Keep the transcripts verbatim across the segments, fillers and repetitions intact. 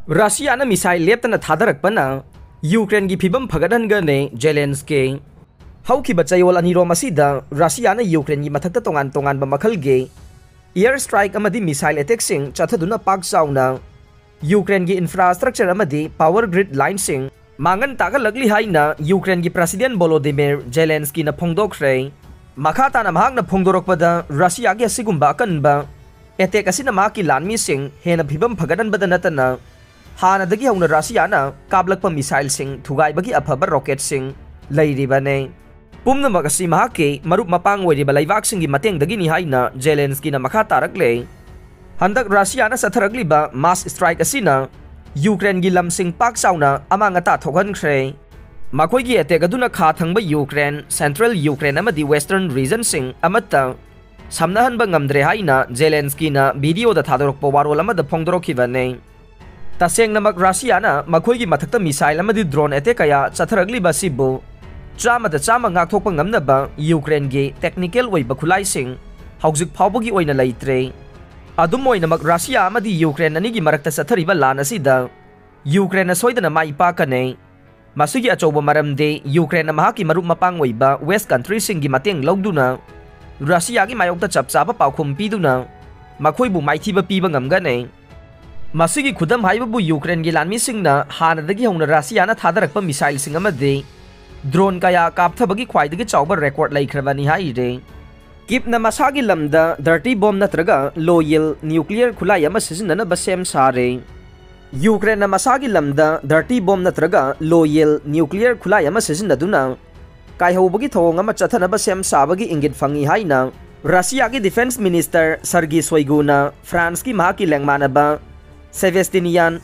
ꯔꯁꯤꯌꯥꯅ missile ꯂꯦꯞꯇꯅ ꯊꯥꯗꯔꯛꯄꯅ ꯌꯨꯀ꯭ꯔꯦꯟꯒꯤ ꯐꯤꯕꯝ ꯐꯒꯠꯍꯟꯒꯅꯤ ꯖꯦꯂꯦꯟꯁꯀꯤ꯫ ꯍꯧꯈꯤꯕ ꯆꯌꯣꯜ ꯑꯅꯤꯔꯣꯝ ꯑꯁꯤꯗ ꯔꯁꯤꯌꯥꯅ ꯌꯨꯀ꯭ꯔꯦꯟꯒꯤ ꯃꯊꯛꯇ ꯇꯣꯉꯥꯟ ꯇꯣꯉꯥꯟꯕ ꯃꯈꯜꯒꯤ ꯏꯌꯔ ꯁ꯭ꯇ꯭ꯔꯥꯏꯛ ꯑꯃꯗꯤ ꯃꯤꯁꯥꯏꯜ ꯑꯦꯇꯦꯛꯁꯤꯡ ꯆꯠꯊꯗꯨꯅ ꯄꯥꯛ ꯆꯥꯎꯅ ꯌꯨꯀ꯭ꯔꯦꯟꯒꯤ ꯏꯟꯐ꯭ꯔꯥꯁ꯭ꯇ꯭ꯔꯛꯆꯔ ꯑꯃꯗꯤ ꯄꯥꯋꯔ ꯒ꯭ꯔꯤꯗ ꯂꯥꯏꯟꯁꯤꯡ ꯃꯥꯡꯍꯟ ꯇꯥꯛꯍꯜꯂꯛꯂꯤ ꯍꯥꯏꯅ ꯌꯨꯀ꯭ꯔꯦꯟꯒꯤ ꯄ꯭ꯔꯁꯤꯗꯦꯟ ꯚꯣꯂꯣꯗꯤꯃꯤꯔ ꯖꯦꯂꯦꯟꯁꯀꯤꯅ ꯐꯣꯡꯗꯣꯛꯈ꯭ꯔꯦ꯫ ꯃꯈꯥ ꯇꯥꯅ ꯃꯍꯥꯛꯅ ꯐꯣꯡꯗꯣꯔꯛꯄꯗ, ꯔꯁꯤꯌꯥꯒꯤ ꯑꯁꯤꯒꯨꯝꯕ ꯑꯀꯟꯕ ꯑꯦꯇꯦꯛ ꯑꯁꯤꯅ ꯃꯍꯥꯛꯀꯤ ꯂꯥꯟꯃꯤꯁꯤꯡ ꯍꯦꯟꯅ ꯐꯤꯕꯝ ꯐꯒꯠꯍꯟꯕꯗ ꯅꯠꯇꯅ ꯍꯥꯟꯅꯗꯒꯤ ꯍꯧꯅ ꯔꯁꯤꯌꯥꯅ ꯀꯥꯞꯂꯛꯄ ꯃꯤꯁꯥꯏꯜꯁꯤꯡ ꯊꯨꯒꯥꯏꯕꯒꯤ ꯑꯐꯕ ꯔꯣꯀꯦꯠꯁꯤꯡ ꯂꯩꯔꯤꯕꯅꯤ꯫ ꯄꯨꯝꯅꯃꯛ ꯑꯁꯤ ꯃꯍꯥꯛꯀꯤ ꯃꯔꯨꯞ ꯃꯄꯥꯡ ꯑꯣꯏꯔꯤꯕ ꯂꯩꯕꯥꯛꯁꯤꯡꯒꯤ ꯃꯇꯦꯡꯗꯒꯤꯅꯤ ꯍꯥꯏꯅ ꯖꯦꯂꯦꯟꯁꯀꯤꯅ ꯃꯈꯥ ꯇꯥꯔꯛꯂꯦ꯫ ꯍꯟꯗꯛ ꯔꯁꯤꯌꯥꯅ ꯆꯠꯊꯔꯛꯂꯤꯕ ꯃꯥꯁ ꯁ꯭ꯇ꯭ꯔꯥꯏꯛ ꯑꯁꯤꯅ ꯌꯨꯀ꯭ꯔꯦꯟꯒꯤ ꯂꯝꯁꯤꯡ ꯄꯥꯛ ꯆꯥꯎꯅ ꯑꯃꯥꯡ ꯑꯇꯥ ꯊꯣꯛꯍꯟꯈ꯭ꯔꯦ꯫ ꯃꯈꯣꯏꯒꯤ ꯑꯦꯇꯦꯛ ꯑꯗꯨꯅ ꯈꯥ ꯊꯪꯕ ꯌꯨꯀ꯭ꯔꯦꯟ, ꯁꯦꯟꯇ꯭ꯔꯦꯜ ꯌꯨꯀ꯭ꯔꯦꯟ ꯑꯃꯗꯤ ꯋꯦꯁꯇꯔꯟ ꯔꯤꯖꯟꯁꯤꯡ ꯑꯃꯠꯇ ꯁꯝꯅꯍꯟꯕ ꯉꯝꯗ꯭ꯔꯦ ꯍꯥꯏꯅ ꯖꯦꯂꯦꯟꯁꯀꯤꯅ ꯚꯤꯗꯤꯑꯣꯗ ꯊꯥꯗꯣꯔꯛꯄ ꯋꯥꯔꯣꯜ ꯑꯃꯗ ꯐꯣꯡꯗꯣꯔꯛꯈꯤꯕꯅꯤ꯫ ꯇꯁꯦꯡꯅꯃꯛ ꯔꯁꯤꯌꯥꯅ ꯃꯈꯣꯏꯒꯤ ꯃꯊꯛꯇ ꯃꯤꯁꯥꯏꯜ ꯑꯃꯗꯤ ꯗ꯭ꯔꯣꯟ ꯑꯦꯇꯦꯛ ꯀꯌꯥ ꯆꯠꯊꯔꯛꯂꯤꯕ ꯑꯁꯤꯕꯨ ꯆꯥꯝꯃꯗ ꯆꯥꯝꯃ ꯉꯥꯛꯊꯣꯛꯄ ꯉꯝꯅꯕ ꯌꯨꯀ꯭ꯔꯦꯟꯒꯤ ꯇꯦꯛꯅꯤꯀꯦꯜ ꯑꯣꯏꯕ ꯈꯨꯠꯂꯥꯏꯁꯤꯡ ꯍꯧꯖꯤꯛ ꯐꯥꯎꯕꯒꯤ ꯑꯣꯏꯅ ꯂꯩꯇ꯭ꯔꯦ꯫ ꯑꯗꯨꯝ ꯑꯣꯏꯅꯃꯛ, ꯔꯁꯤꯌꯥ ꯑꯃꯗꯤ ꯌꯨꯀ꯭ꯔꯦꯟ ꯑꯅꯤꯒꯤ ꯃꯔꯛꯇ ꯆꯠꯊꯔꯤꯕ ꯂꯥꯟ ꯑꯁꯤꯗ ꯌꯨꯀ꯭ꯔꯦꯟꯅ ꯁꯣꯏꯗꯅ ꯃꯥꯏ ꯄꯥꯛꯀꯅꯤ꯫ ꯃꯁꯤꯒꯤ ꯑꯆꯧꯕ ꯃꯔꯝꯗꯤ ꯌꯨꯀ꯭ꯔꯦꯟꯅ ꯃꯍꯥꯛꯀꯤ ꯃꯔꯨꯞ ꯃꯄꯥꯡ ꯑꯣꯏꯕ ꯋꯦꯁ ꯀꯟꯇ꯭ꯔꯤꯁꯤꯡꯒꯤ ꯃꯇꯦꯡ ꯂꯧꯗꯨꯅ ꯔꯁꯤꯌꯥꯒꯤ ꯃꯥꯌꯣꯛꯇ ꯆꯞ ꯆꯥꯕ ꯄꯥꯎꯈꯨꯝ ꯄꯤꯗꯨꯅ ꯃꯈꯣꯏꯕꯨ ꯃꯥꯏꯊꯤꯕ ꯄꯤꯕ ꯉꯝꯒꯅꯤ꯫ ꯃꯁꯤꯒꯤ ꯈꯨꯗꯝ ꯍꯥꯏꯕꯕꯨ ꯌꯨꯀ꯭ꯔꯦꯟꯒꯤ ꯂꯥꯟꯃꯤꯁꯤꯡꯅ ꯍꯥꯟꯅꯗꯒꯤ ꯍꯧꯅ ꯔꯁꯤꯌꯥꯅ ꯊꯥꯗꯔꯛꯄ ꯃꯤꯁꯥꯏꯜꯁꯤꯡ ꯑꯃꯗꯤ ꯗ꯭ꯔꯣꯟ ꯀꯌꯥ ꯀꯥꯞꯊꯕꯒꯤ ꯈ꯭ꯋꯥꯏꯗꯒꯤ ꯆꯥꯎꯕ ꯔꯦꯀꯣꯔꯗ ꯂꯩꯈ꯭ꯔꯕꯅꯤ ꯍꯥꯏꯔꯤ꯫ ꯀꯤꯞꯅ ꯃꯁꯥꯒꯤ ꯂꯝꯗ ꯗꯔꯇꯤ ꯕꯣꯝ ꯅꯠꯇ꯭ꯔꯒ ꯂꯣ ꯌꯤꯜ ꯅ꯭ꯌꯨꯀ꯭ꯂꯤꯌꯔ ꯈꯨꯠꯂꯥꯏ ꯑꯃ ꯁꯤꯖꯤꯟꯅꯅꯕ ꯁꯦꯝ ꯁꯥꯔꯦ꯫ ꯌꯨꯀ꯭ꯔꯦꯟꯅ ꯃꯁꯥꯒꯤ ꯂꯝꯗ ꯗꯔꯇꯤ ꯕꯣꯝ ꯅꯠꯇ꯭ꯔꯒ ꯂꯣ ꯌꯤꯜ ꯅ꯭ꯌꯨꯀ꯭ꯂꯤꯌꯔ ꯈꯨꯠꯂꯥꯏ ꯑꯃ ꯁꯤꯖꯤꯟꯅꯗꯨꯅ ꯀꯥꯏꯍꯧꯕꯒꯤ ꯊꯧꯑꯣꯡ ꯑꯃ ꯆꯠꯊꯅꯕ ꯁꯦꯝ ꯁꯥꯕꯒꯤ ꯏꯪꯒꯤꯠ ꯐꯪꯏ ꯍꯥꯏꯅ ꯔꯁꯤꯌꯥꯒꯤ ꯗꯤꯐꯦꯟꯁ ꯃꯤꯅꯤꯁꯇꯔ ꯁꯔꯒꯤ ꯁꯣꯏꯒꯨꯅ ꯐ꯭ꯔꯥꯟꯁꯀꯤ ꯃꯍꯥꯛꯀꯤ ꯂꯦꯡꯃꯥꯟꯅꯕ ꯁꯦꯕꯦꯁꯇꯤꯅꯤꯌꯥꯟ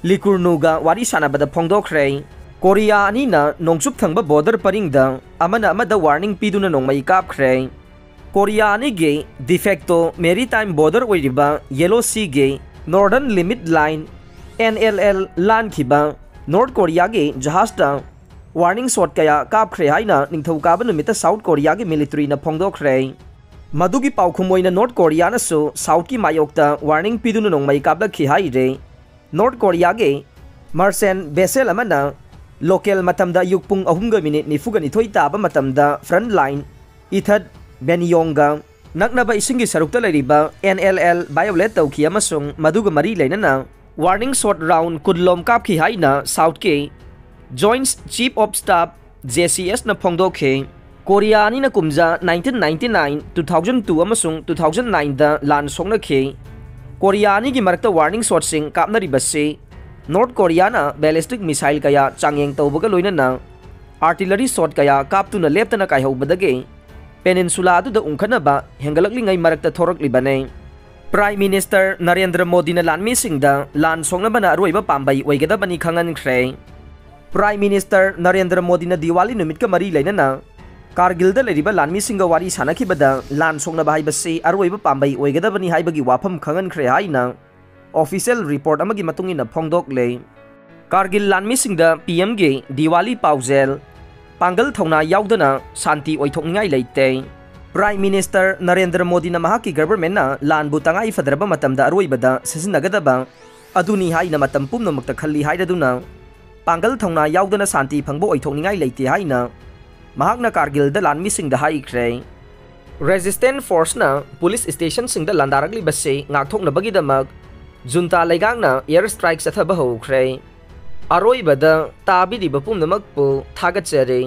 ꯂꯤꯀꯨꯔꯅꯨꯒ ꯋꯥꯔꯤ ꯁꯥꯟꯅꯕꯗ ꯐꯣꯡꯗꯣꯛꯈ꯭ꯔꯦ꯫ ꯀꯣꯔꯤꯌꯥ ꯑꯅꯤꯅ ꯅꯣꯡꯆꯨꯞ ꯊꯪꯕ ꯕꯣꯔꯗꯔ ꯄꯔꯤꯡꯗ ꯑꯃꯅ ꯑꯃꯗ ꯋꯥꯔꯅꯤꯡ ꯄꯤꯗꯨꯅ ꯅꯣꯡꯃꯩ ꯀꯥꯞꯈ꯭ꯔꯦ꯫ ꯀꯣꯔꯤꯌꯥ ꯑꯅꯤꯒꯤ ꯗꯤꯐꯦꯛꯇꯣ ꯃꯦꯔꯤꯇꯥꯏꯝ ꯕꯣꯔꯗꯔ ꯑꯣꯏꯔꯤꯕ ꯌꯦꯂꯣ ꯁꯤꯒꯤ northern limit line, N L L, ꯂꯥꯟꯈꯤꯕ ꯅꯣꯔꯠ ꯀꯣꯔꯤꯌꯥꯒꯤ ꯖꯍꯥꯖꯇ ꯋꯥꯔꯅꯤꯡ ꯁꯣꯠ ꯀꯌꯥ ꯀꯥꯞꯈ꯭ꯔꯦ ꯍꯥꯏꯅ ꯅꯤꯡꯊꯧꯀꯥꯕ ꯅꯨꯃꯤꯠꯇ ꯁꯥꯎꯠ ꯀꯣꯔꯤꯌꯥꯒꯤ ꯃꯤꯂꯤꯇꯔꯤꯅ ꯐꯣꯡꯗꯣꯛꯈ꯭ꯔꯦ꯫ ꯃꯗꯨꯒꯤ ꯄꯥꯎꯈꯨꯝ ꯑꯣꯏꯅ ꯅꯣꯔꯠ ꯀꯣꯔꯤꯌꯥꯅꯁꯨ ꯁꯥꯎꯠꯀꯤ ꯃꯥꯌꯣꯛꯇ ꯋꯥꯔꯅꯤꯡ ꯄꯤꯗꯨꯅ ꯅꯣꯡꯃꯩ ꯀꯥꯞꯂꯛꯈꯤ ꯍꯥꯏꯔꯦ꯫ ꯅꯣꯔꯠ ꯀꯣꯔꯤꯌꯥꯒꯤ ꯃꯔꯆꯦꯟ ꯚꯦꯁꯦꯜ ꯑꯃꯅ ꯂꯣꯀꯦꯜ ꯃꯇꯝꯗ ꯑꯌꯨꯛ ꯄꯨꯡ ꯑꯍꯨꯝꯒ ꯃꯤꯅꯤꯠ ꯅꯤꯐꯨꯒ ꯅꯤꯊꯣꯏ ꯇꯥꯕ ꯃꯇꯝꯗ ꯐ꯭ꯔꯟꯠ ꯂꯥꯏꯟ ꯏꯊꯠ ꯕꯦꯅꯤꯌꯣꯡꯒ ꯅꯛꯅꯕ ꯏꯁꯤꯡꯒꯤ ꯁꯔꯨꯛꯇ ꯂꯩꯔꯤꯕ ꯑꯦꯟ ꯑꯦꯜ ꯑꯦꯜ ꯚꯥꯏꯑꯣꯂꯦꯠ ꯇꯧꯈꯤ ꯑꯃꯁꯨꯡ ꯃꯗꯨꯒ ꯃꯔꯤ ꯂꯩꯅꯅ ꯋꯥꯔꯅꯤꯡ ꯁꯣꯠ ꯔꯥꯎꯟ ꯀꯨꯟꯂꯣꯝ ꯀꯥꯞꯈꯤ ꯍꯥꯏꯅ ꯁꯥꯎꯠꯀꯤ joint chief of staff, J C ꯑꯦꯁꯅ ꯐꯣꯡꯗꯣꯛꯈꯤ꯫ ꯀꯣꯔꯤꯌꯥ ꯑꯅꯤꯅ ꯀꯨꯝꯖꯥ nineteen ninety nine, two thousand two ꯑꯃꯁꯨꯡ two thousand nineꯗ ꯂꯥꯟ ꯁꯣꯛꯅꯈꯤ꯫ ꯀꯣꯔꯤꯌꯥ ꯑꯅꯤꯒꯤ ꯃꯔꯛꯇ ꯋꯥꯔꯅꯤꯡ ꯁꯣꯠꯁꯤꯡ ꯀꯥꯞꯅꯔꯤꯕꯁꯤ ꯅꯣꯔꯠ ꯀꯣꯔꯤꯌꯥꯅ ꯕꯦꯂꯤꯁꯇꯤꯛ ꯃꯤꯁꯥꯏꯜ ꯀꯌꯥ ꯆꯥꯡꯌꯦꯡ ꯇꯧꯕꯒ ꯂꯣꯏꯅꯅ ꯑꯥꯔꯇꯤꯂꯔꯤ ꯁꯣꯠ ꯀꯌꯥ ꯀꯥꯞꯇꯨꯅ ꯂꯦꯞꯇꯅ ꯀꯥꯏꯍꯧꯕꯗꯒꯤ ꯄꯦꯅꯤꯟꯁꯨꯂꯥ ꯑꯗꯨꯗ ꯎꯪꯈꯠꯅꯕ ꯍꯦꯟꯒꯠꯂꯛꯂꯤꯉꯩ ꯃꯔꯛꯇ ꯊꯣꯔꯛꯂꯤꯕꯅꯤ꯫ ꯄ꯭ꯔꯥꯏꯝ ꯃꯤꯅꯤꯁꯇꯔ ꯅꯔꯦꯟꯗ꯭ꯔ ꯃꯣꯗꯤꯅ ꯂꯥꯟꯃꯤꯁꯤꯡꯗ ꯂꯥꯟ ꯁꯣꯛꯅꯕꯅ ꯑꯔꯣꯏꯕ ꯄꯥꯝꯕꯩ ꯑꯣꯏꯒꯗꯕꯅꯤ ꯈꯪꯍꯟꯈ꯭ꯔꯦ꯫ ꯄ꯭ꯔꯥꯏꯝ ꯃꯤꯅꯤꯁꯇꯔ ꯅꯔꯦꯟꯗ꯭ꯔ ꯃꯣꯗꯤꯅ ꯗꯤꯋꯥꯂꯤ ꯅꯨꯃꯤꯠꯀ ꯃꯔꯤ ꯂꯩꯅꯅ ꯀꯥꯔꯒꯤꯜꯗ ꯂꯩꯔꯤꯕ ꯂꯥꯟꯃꯤꯁꯤꯡꯒ ꯋꯥꯔꯤ ꯁꯥꯟꯅꯈꯤꯕꯗ ꯂꯥꯟ ꯁꯣꯛꯅꯕ ꯍꯥꯏꯕꯁꯤ ꯑꯔꯣꯏꯕ ꯄꯥꯝꯕꯩ ꯑꯣꯏꯒꯗꯕꯅꯤ ꯍꯥꯏꯕꯒꯤ ꯋꯥꯐꯝ ꯈꯪꯍꯟꯈ꯭ꯔꯦ ꯍꯥꯏꯅ ꯑꯣꯐꯤꯁꯤꯌꯦꯜ ꯔꯤꯄꯣꯔꯠ ꯑꯃꯒꯤ ꯃꯇꯨꯡ ꯏꯟꯅ ꯐꯣꯡꯗꯣꯛꯂꯦ꯫ ꯀꯥꯔꯒꯤꯜ ꯂꯥꯟꯃꯤꯁꯤꯡꯗ ꯄꯤ ꯑꯦꯝꯒꯤ ꯗꯤꯋꯥꯂꯤ ꯄꯥꯎꯖꯦꯜ, ꯄꯥꯡꯒꯜ ꯊꯧꯅꯥ ꯌꯥꯎꯗꯅ ꯁꯥꯟꯇꯤ ꯑꯣꯏꯊꯣꯛꯅꯤꯡꯉꯥꯏ ꯂꯩꯇꯦ꯫ ꯄ꯭ꯔꯥꯏꯝ ꯃꯤꯅꯤꯁꯇꯔ ꯅꯔꯦꯟꯗ꯭ꯔ ꯃꯣꯗꯤꯅ ꯃꯍꯥꯛꯀꯤ ꯒꯚꯔꯟꯃꯦꯟꯠꯅ ꯂꯥꯟꯕꯨ ꯇꯉꯥꯏ ꯐꯗ꯭ꯔꯕ ꯃꯇꯝꯗ ꯑꯔꯣꯏꯕꯗ ꯁꯤꯖꯤꯟꯅꯒꯗꯕ ꯑꯗꯨꯅꯤ ꯍꯥꯏꯅ ꯃꯇꯝ ꯄꯨꯝꯅꯃꯛꯇ ꯈꯜꯂꯤ ꯍꯥꯏꯔꯗꯨꯅ ꯄꯥꯡꯒꯜ ꯊꯧꯅꯥ ꯌꯥꯎꯗꯅ ꯁꯥꯟꯇꯤ ꯐꯪꯕ ꯑꯣꯏꯊꯣꯛꯅꯤꯡꯉꯥꯏ ꯂꯩꯇꯦ ꯍꯥꯏꯅ ꯃꯍꯥꯛꯅ ꯀꯥꯔꯒꯤꯜꯗ ꯂꯥꯟꯃꯤꯁꯤꯡꯗ ꯍꯥꯏꯈ꯭ꯔꯦ꯫ ꯔꯦꯖꯤꯁꯇꯦꯟ ꯐꯣꯔꯁꯅ ꯄꯨꯂꯤꯁ ꯁ꯭ꯇꯦꯁꯟꯁꯤꯡꯗ ꯂꯥꯟꯗꯥꯔꯛꯂꯤꯕꯁꯤ ꯉꯥꯛꯊꯣꯛꯅꯕꯒꯤꯗꯃꯛ ꯖꯨꯟꯇꯥ ꯂꯩꯉꯥꯛꯅ ꯑꯦꯌꯔ ꯁ꯭ꯇ꯭ꯔꯥꯏꯛ ꯆꯠꯊꯕ ꯍꯧꯈ꯭ꯔꯦ꯫ ꯑꯔꯣꯏꯕꯗ ꯇꯥꯕꯤꯔꯤꯕ ꯄꯨꯝꯅꯃꯛꯄꯨ ꯊꯥꯒꯠꯆꯔꯤ꯫